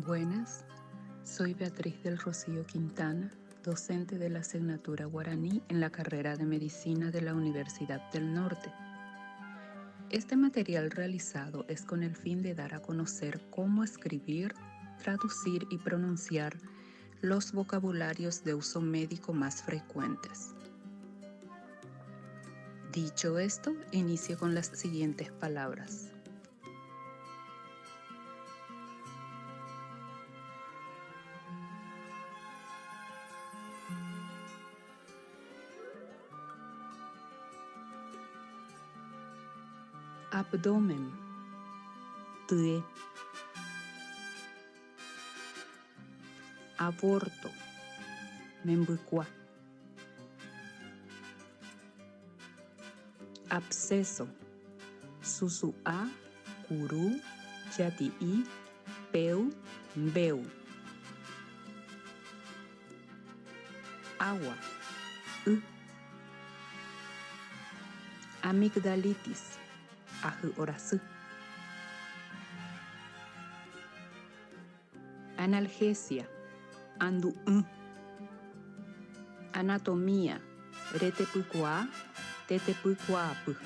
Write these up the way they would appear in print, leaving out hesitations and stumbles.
Buenas, soy Beatriz del Rocío Quintana, docente de la asignatura guaraní en la carrera de Medicina de la Universidad del Norte. Este material realizado es con el fin de dar a conocer cómo escribir, traducir y pronunciar los vocabularios de uso médico más frecuentes. Dicho esto, inicio con las siguientes palabras. Abdomen, tye. Aborto, membykua. Absceso, susu'a, kuru, jati'i, peu, mbéu. Agua, y. Amigdalitis, ahy'orasy. Analgesia, andu'ỹ. Anatomía, retepykuaa, tetepykuaapy.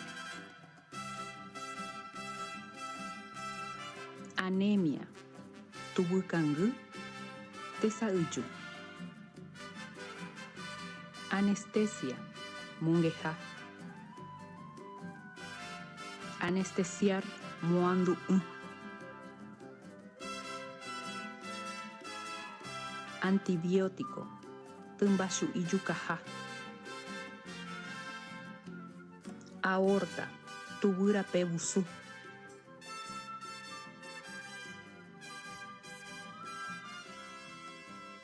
Anemia, tuguykangy, tesa'yju. Anestesia, mongeha. Anestesiar, moandu'ỹ. Antibiótico, tymbachu'i jukaha. Aorta, tuguy rape vusu.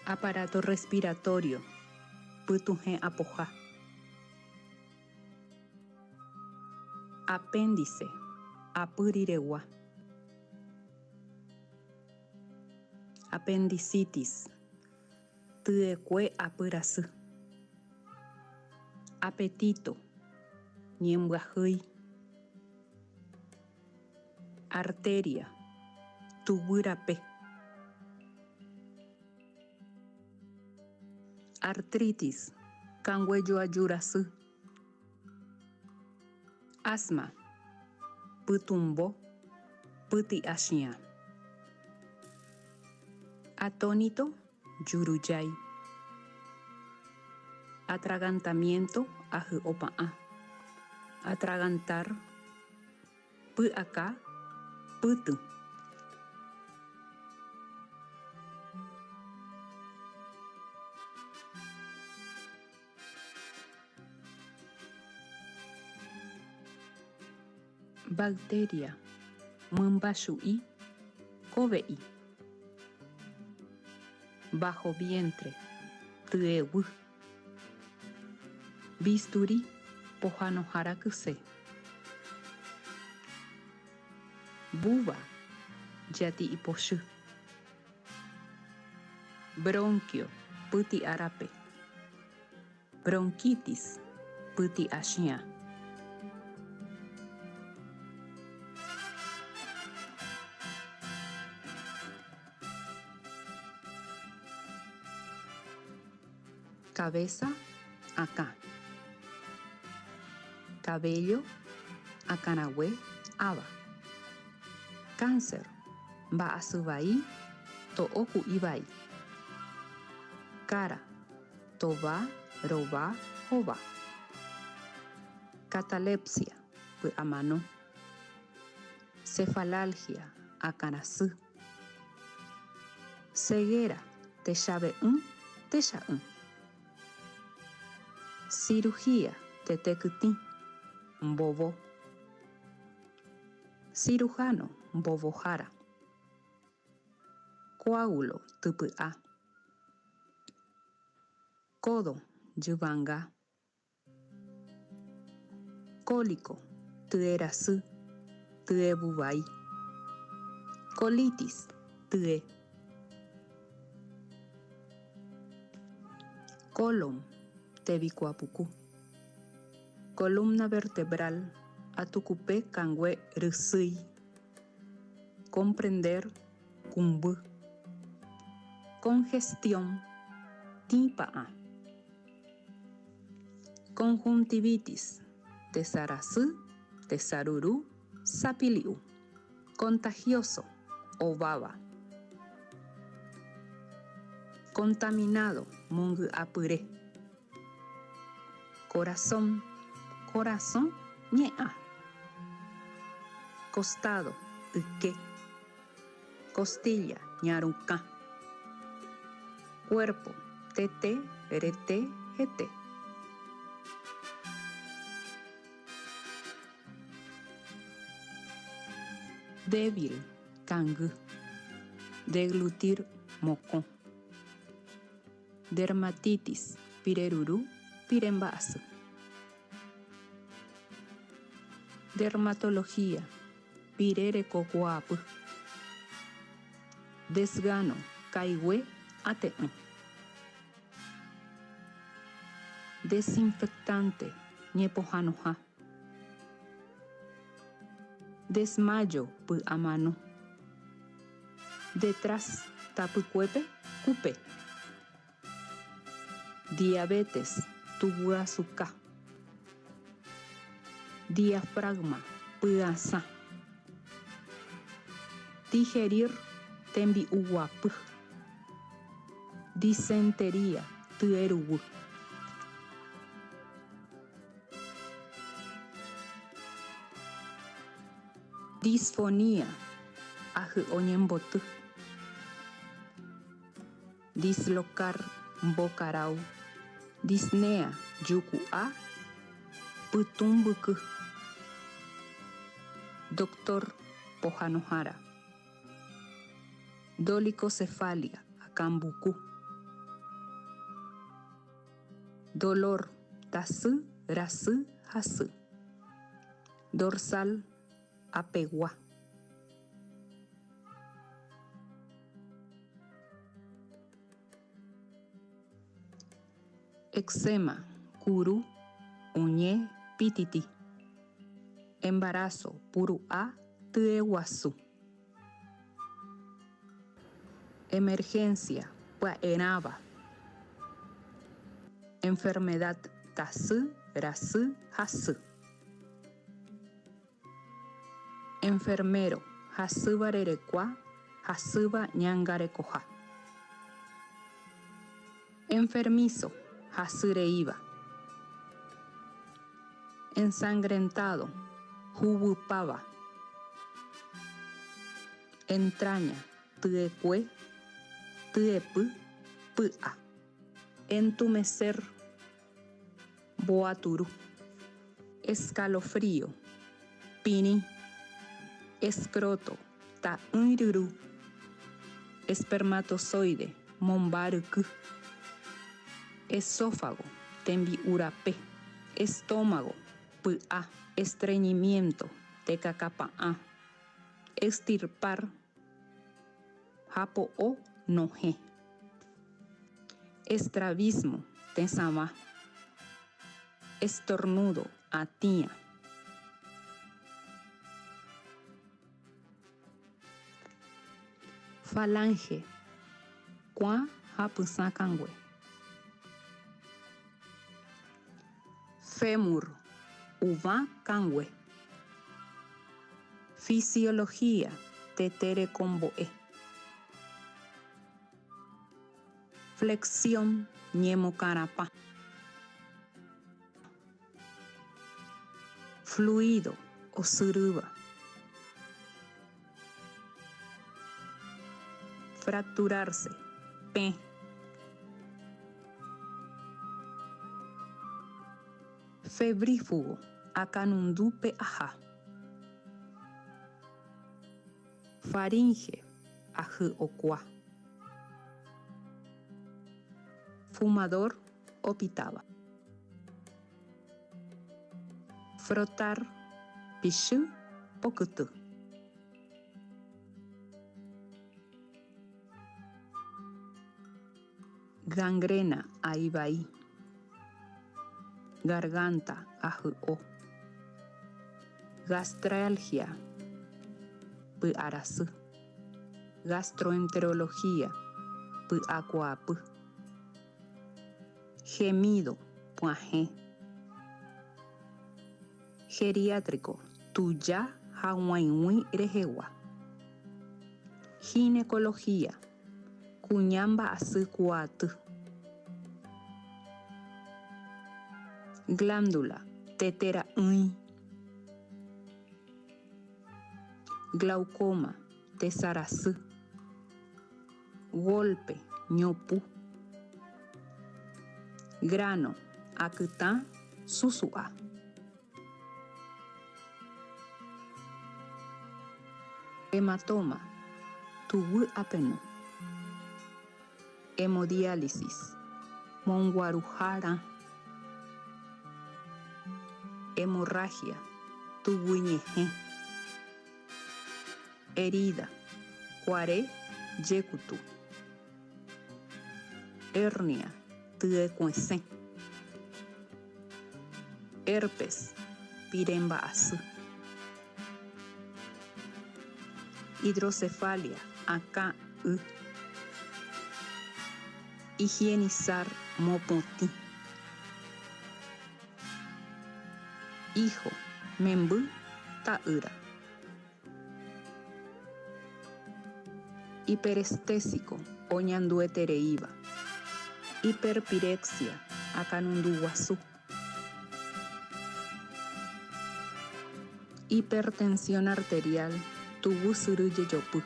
Aparato respiratorio, pytuhẽ apoha. Apéndice, apy riregua. Apendicitis, tyekue apy rasy. Apetito, ñembyahýi. Arteria, tuguy rape. Artritis, kangue joaju rasy. Asma, pytũmbo, pyti'a chiã. Atónito, jurujái. Atragantamiento, ahy'opa'ã. Atragantar, py'aka, pytũ. Bacteria, mymbachu'i, kove'i. Bajo vientre, tyeguy. Bisturi, pohãnohára kyse. Buba, jati'i pochy. Bronquio, pyti'a rape. Bronquitis, pyti'a chiã. Cabeza, akã. Cabello, akãrague, ava. Cáncer, mba'asy vai, to'o ku'i vai. Cara, tova, rova, hova. Catalepsia, py'amano. Cefalalgia, akãrasy. Ceguera, techave'ỹ, techa'ỹ. Cirugía, tete kytĩ, mbovo. Cirujano, mbovohára. Coágulo, typy'a. Codo, jyvanga. Cólico, tye rasy, tye vuvai. Colitis, tye. Colon, tevikuapuku. Columna vertebral, atukupe kangue rysýi. Comprender, kũmby. Congestión, tĩpa'ã. Conjuntivitis, tesarasy, tesaruru, sapili'u. Contagioso, ováva. Contaminado, mongy'apyre. Corazón, korasõ ñe'ã. Costado, yke. Costilla, ñarukã. Cuerpo, tete, rete, hete. Débil, kangy. Deglutir, mokõ. Dermatitis, pireruru, piremba'asy. Dermatología, pire rekokuaapy. Desgano, kaigue, ate'ỹ. Desinfectante, ñepohãnoha. Desmayo, py'amano. Detrás, tapykuépe, kupe. Diabetes, tuguyasuka. Diafragma, py'asã. Digerir, tembi'uguapy. Disentería, tye ruguy. Disfonía, ahy'o ñemboty. Dislocar, mbokarau. Disnea, juku'a, pytũ mbyky. Doctor, pohãnohára. Dolicocefalia, akãmbuku. Dolor, tasy, rasy, hasy. Dorsal, apegua. Eczema, kuru, uñe, pititi. Embarazo, puru'a, tyeguasu. Emergencia, pya'erãva. Enfermedad, tasy, rasy, hasy. Enfermero, hasýva rerekua, hasýva ñangarekoha. Enfermizo, hasy reíva. Ensangrentado, huguypáva. Entraña, tyekue, tyepy, py'a. Entumecer, mboaturu. Escalofrío, pirĩ. Escroto, ta'ỹi ryru. Espermatozoide, momba ryky. Esófago, tembi'u rape. Estómago, py'a. Estreñimiento, tekakapa'ã. Extirpar, hapo'o nohẽ. Estrabismo, tesãva. Estornudo, atĩa. Falange, kuã ha pysã kangue. Fémur, uvã kangue. Fisiología, tete rekombo'e. Flexión, ñemokarapã. Fluido, osyrýva. Fracturarse, pẽ. Febrífugo, akãnundúpe aha. Faringe, ahy'okua. Fumador, opitáva. Frotar, pichy, pokyty. Gangrena, ai vai. Garganta, ahy'o. Gastralgia, py'arasy. Gastroenterología, Py'akuaapy. Gemido, pyahẽ. Geriátrico, tuja ha g̃uaig̃ui rehegua. Ginecología, kuña mba'asy kuaaty. Glándula, tete ra'ỹi. Glaucoma, tesa rasy. Golpe, ñopu. Grano, akytã, susu'a. Hematoma, tuguy apeno. Hemodiálisis, monguaruhárã. Hemorragia, tuguy ñehẽ. Herida, kuare jekutu. Hernia, tyekuesẽ. Herpes, pire mba'asy. Hidrocefalia, akã y. Higienizar, mopotĩ. Hijo, memby, ta'ýra. Hiperestésico, oñanduetereíva. Hiperpirexia, akãnundu guasu. Hipertensión arterial, tuguy syry jejopy.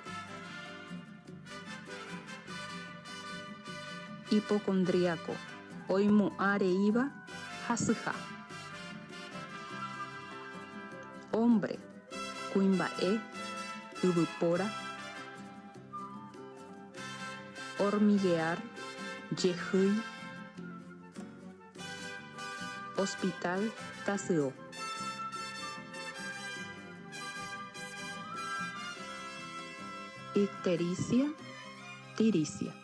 Hipocondríaco, oimo'ã reíva hasyha. Hombre, kuimba'e, yvypóra. Hormiguear, jehýi. Hospital, tasyo. Ictericia, tiricia.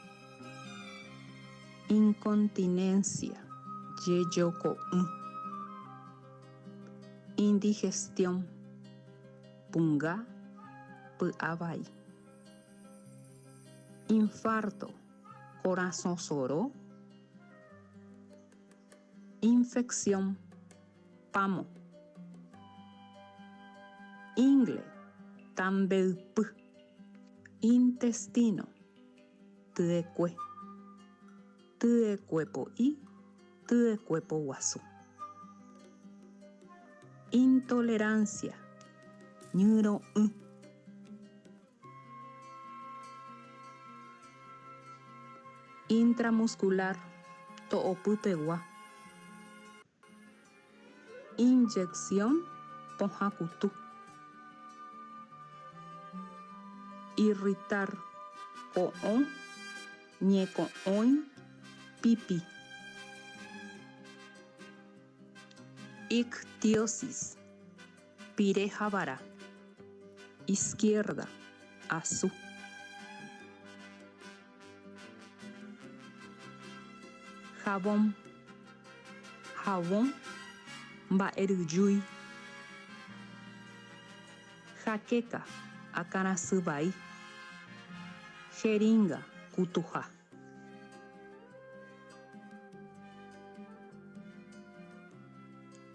Incontinencia, jejoko'ỹ. Indigestión, punga, py'avai. Infarto, korasõ soro. Infección, pámo. Ingle, tambeypy. Intestino, tyekue. Tyekue po'i, tyekue poguasu. Intolerancia, ñyrõ'ỹ. Intramuscular, to'opy pegua. Inyección, pohã kutu. Irritar, ko'õ, ñeko'õi, pipi. Ictiosis, pire ha vara. Izquierda, asu. Jabón, havõ, mba'eryjúi. Jaqueca, akãrasy vai. Jeringa, kutuha.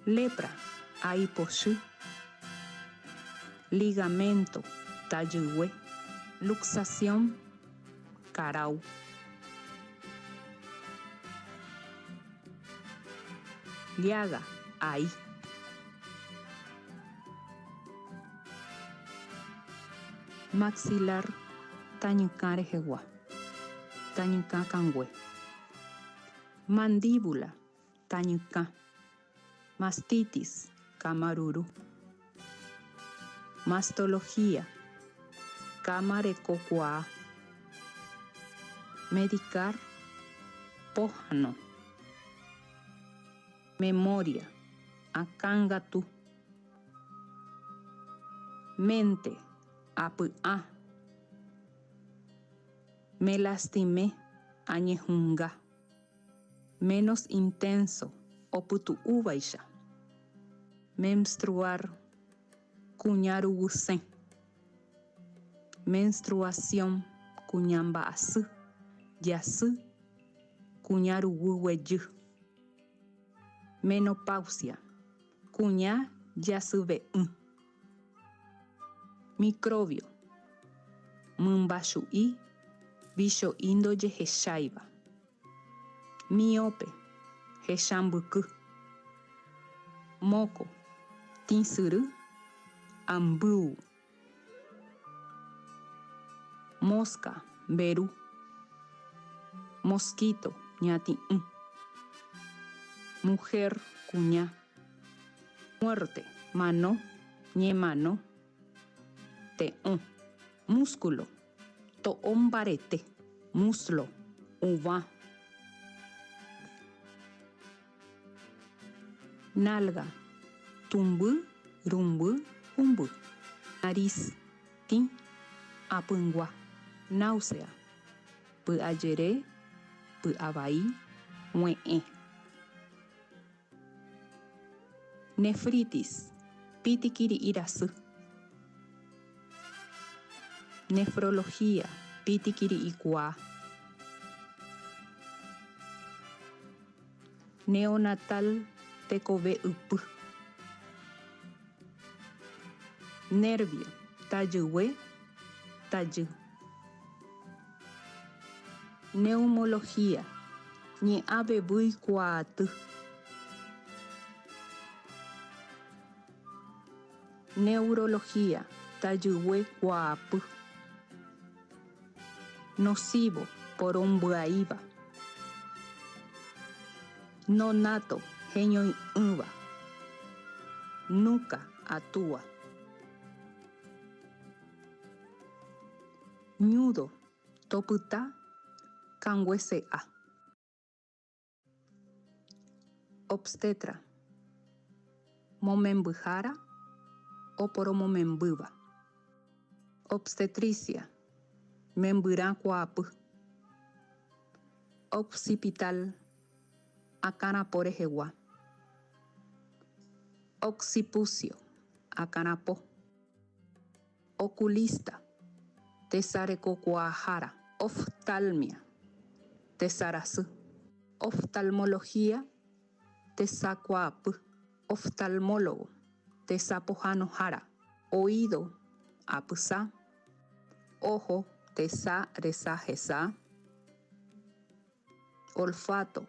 Lepra, ai pochy. Ligamento, tajygue. Luxación, karáu. Llaga, ai. Maxilar, tañykã rehegua. Tañykã kangue. Mandíbula, tañykã. Mastitis, kamaruru. Mastología, káma rekokuaa. Medicar, pohano. Memoria, akãngatu. Mente, apy'ã. Me lastimé, añehunga. Menos intenso, opytu'úvaicha. Menstruar, kuña ruguysẽ. Menstruación, kuña mba'asy. Jasy, kuña ruguy guejy. Menopausia, kuña jasyve'ỹ. Microbio, mymbachu'i, vicho'i ndojehecháiva. Miope, hecha mbyky. Moko, tĩsyry, ambýu. Mosca, mberu. Mosquito, ñati'ũ. Mujer, kuña. Muerte, mano, ñemano. Te'õ. Músculo, to'o mbarete. Muslo, uvã. Nalga, tumby, rumby, humby. Nariz, tĩ, apyngua. Náusea, py'ajere, py'avai, g̃ue'ẽ. Nefritis, pitikiri'i rasy. Nefrología, pitikiri'i kuaa. Neonatal, tekove ypy. Nervio, tajygue, tajy. Neumología, ñe'ã vevýi kuaaty. Neurología, tajygue kuaapy. Nocivo, porombyaíva. Nonato, heñoi'ỹva. Nuca, atúa. Ñudo, topyta, kanguese'a. Obstetra, momembyhára, oporomomembýva. Obstetricia, membyrã kuaapy. Occipital, akãrapo rehegua. Occipucio, akãrapo. Oculista, tesarekokuaahára. Oftalmia, tesarasy. Oftalmología, tesakuaapy. Oftalmólogo, tesapohãnohára. Oído, apysa. Ojo, tesa, resa, hesa. Olfato,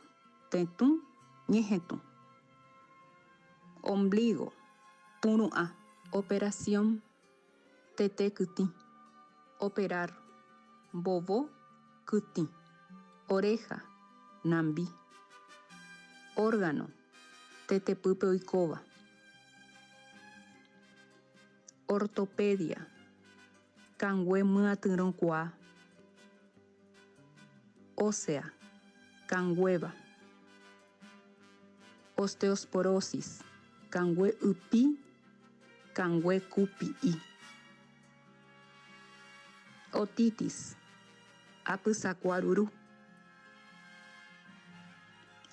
tetũ, ñehetũ. Ombligo, puru'ã. Operación, tete kytĩ. Operar, mbovo, kytĩ. Oreja, nambi. Órgano, tetepýpe oikóva. Ortopedia, kangue myatyrõkuaa. Ósea, kanguéva. Osteosporosis, kangue ypi, kangue kupi'i. Otitis, apysakuaruru.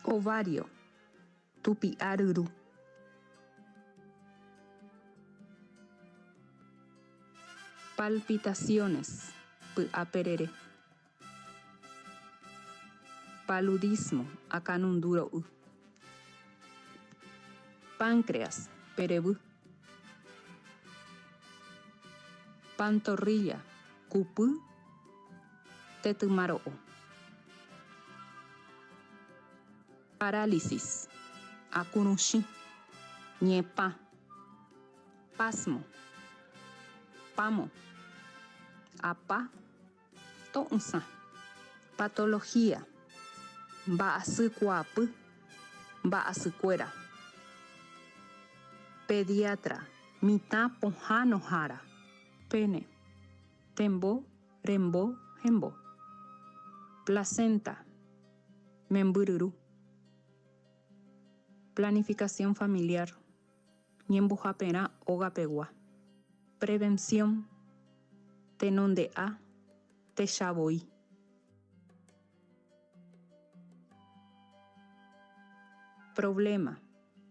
Ovario, tupi'a ryru. Palpitaciones, py'a perere. Paludismo, akãnundu ro'y. Páncreas, perevy. Pantorrilla, kupy, tetyma ro'o. Parálisis, akuruchĩ, ñepã. Pasmo, pámo, apa, to'ysã. Patología, mba'asy kuaapy, mba'asykuéra. Pediatra, mitã pohãnohára. Pene, tembo, rembo, hembo. Placenta, memby ryru. Planificación familiar, ñembohaperã óga pegua. Prevención, tenonde'a, techavoi. Problema,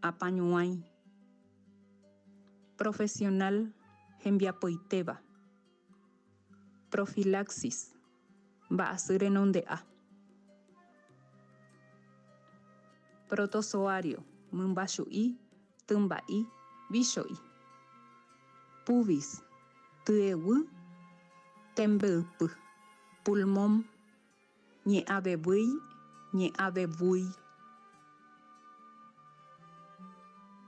apañuãi. Profesional, hembiapoitéva. Profilaxis, mba'asy renonde'a. Protozoario, mymbachu'i, tymba'i, vicho'i. Pubis, tyeguy, tembe'ypy. Pulmón, ñe'ãvevýi, ñe'ãvevúi.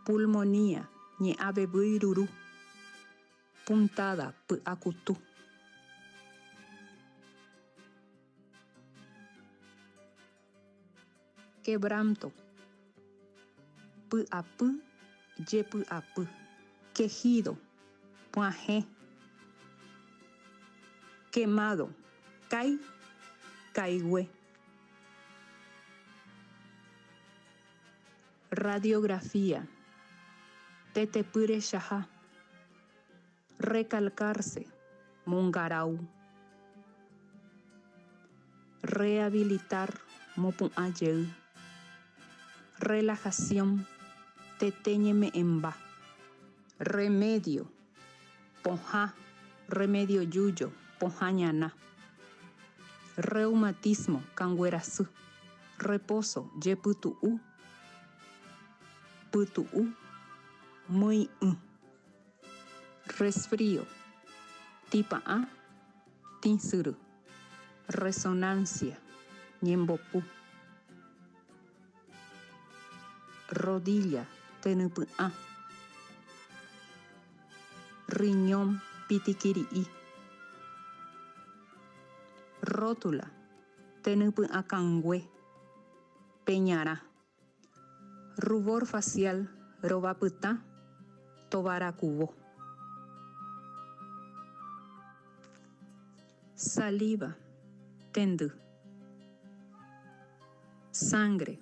Pulmonía, ñe'ãvevýi ruru. Puntada, py'akutu. Quebranto, py'apy, jepy'apy. Quejido, pyahẽ. Quemado, kái, kaigue. Radiografía, tetepy rechaha. Recalcarse, mongarau. Rehabilitar, mopu'ã jey. Relajación, tete ñeme'ẽmba. Remedio, pohã, remedio jujo, pohã ñana. Reumatismo, kanguerasy. Reposo, jepytu'u, pytu'u, mỹi'ỹ. Resfrío, tĩpa'ã, tĩsyry. Resonancia, ñembopu. Rodilla, tenypy'ã. Riñón, pitikiri'i. Rótula, tenypy'ã kangue, peñarã. Rubor facial, rova pytã, tovarakuvo. Saliva, tendy. Sangre,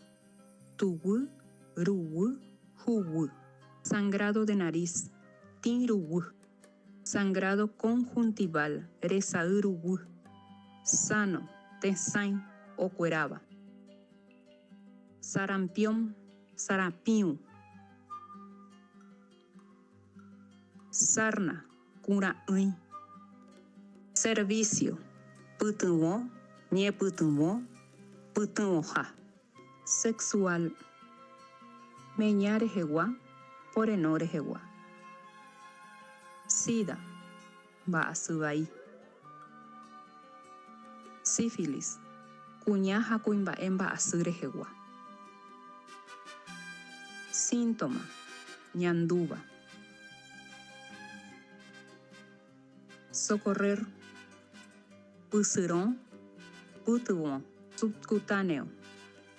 tuguy, ruguy, huguy. Sangrado de nariz, tĩ ruguy. Sangrado conjuntival, resay ruguy. Sano, tesãi, okueráva. Sarampión, sarapĩu. Sarna, kura'ỹi. Servicio, pytyvõ, ñepytyvõ, pytyvõha. Sexual, meña rehegua, poreno rehegua. Sida, mba'asy vai. Sífilis, kuña ha kuimba'e mba'asy rehegua. Síntoma, ñandúva. Socorrer, pysyrõ, pytyvõ. Subcutáneo,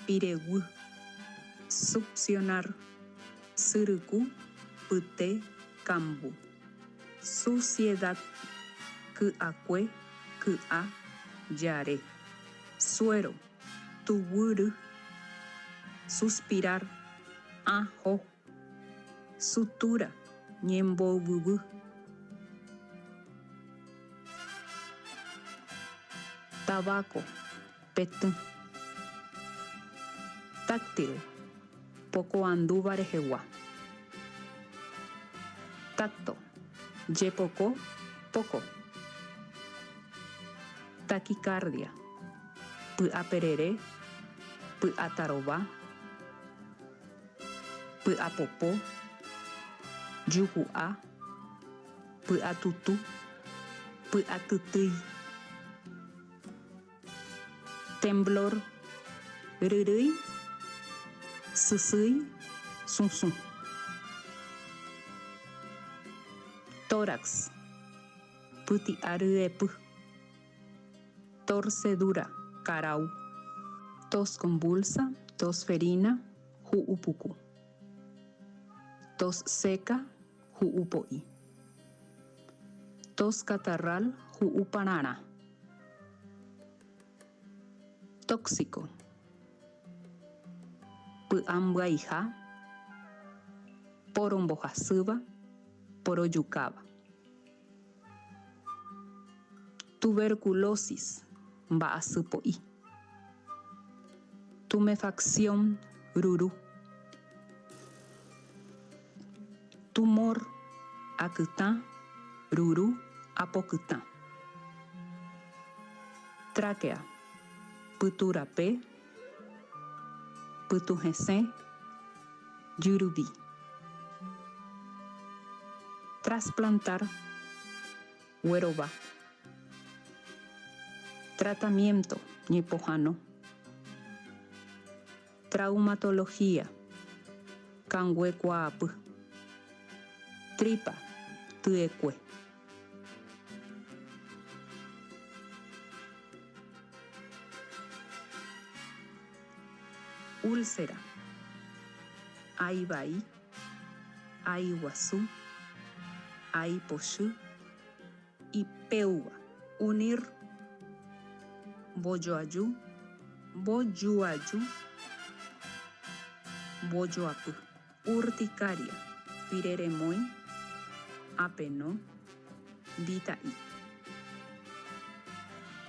pireguy. Succionar, syryku, pyte, kambu. Suciedad, ky'akue, ky'a, jare. Suero, tuguýry. Suspirar, ã ho. Sutura, ñemboyvyvy. Tabaco, petỹ. Táctil, pokoandúva rehegua. Tacto, jepoko, poko. Taquicardia, py'aperere, py'atarova, py'apopo, juku'a, py'atutu, py'atytýi. Temblor, ryrýi, sysýi, susũ. Tórax, pyti'a ryepy. Torcedura, karau. Tos convulsa, tos ferina, hu'u puku. Tos seca, hu'u po'i. Tos catarral, hu'u pararã. Tóxico, py'ambyaiha, porombohasýva, porojukáva. Tuberculosis, mba'asy po'i. Tumefacción, ruru. Tumor, akytã, ruru, apokytã. Tráquea, pytu rape. Pytuhesẽ, Jyruvi. Trasplantar, Guerova. Tratamiento, Ñepohãno. Traumatología, Kangue kuaapy. Tripa, Tyekue. Úlcera, Ai vai, ai guasu, ai pochy, ipéuva. Unir, Mbojoaju, mbojuaju, mbojoapy. Urticaria, pire remói, apeno, mbita'i.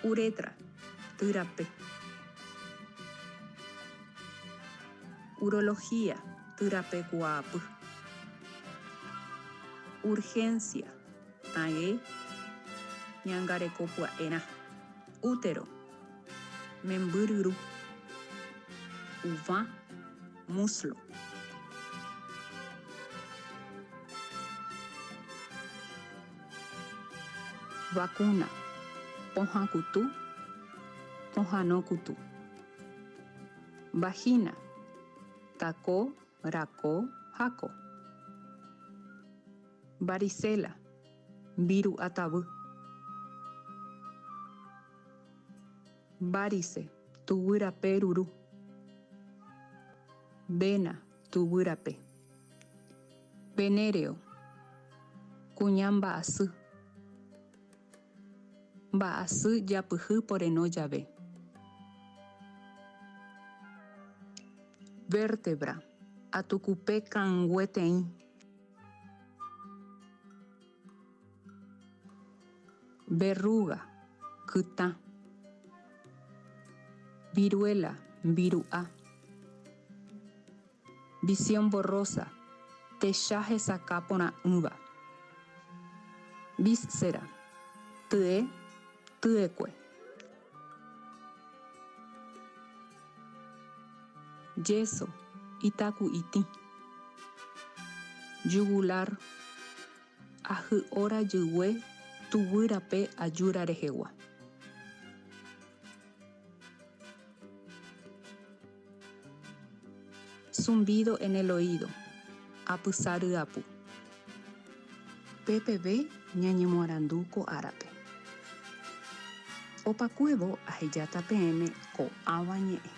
Uretra, tyrape. Urología, tyrape kuaapy. Urgencia, tag̃e, ñangareko pya'erã. Útero, memby ryru. Uvã, muslo. Vacuna, pohã kutu, pohãno kutu. Vagina, tako, rako, hako. Varicela, mbiru'a tavy. Varice, tuguy rape ruru. Vena, tuguy rape. Venéreo, kuña mba'asy. Mba'asy japyhy poreno jave. Vértebra, atukupe kangue teĩ. Verruga, kytã. Viruela, mbiru'a. Visión borrosa, techa hesakã porã'ỹva. Víscera, tye, tyekue. Yeso, itaku'itĩ. Yugular, ahy'o rajygue tuguy rape ajúra rehegua. Zumbido en el oído, apysa ryapu. Pepeve ñañemoarandu ko árape. Opakuévo ahejáta peẽme ko'ãva ñe'ẽ.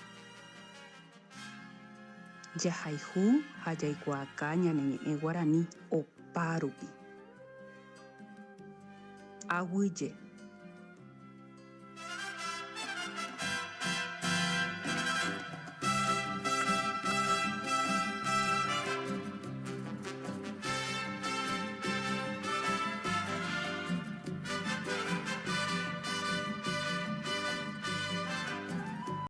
Jahayhu ha jaikuaaka ñane ñe'ẽ guarani opa rupi. Aguyje.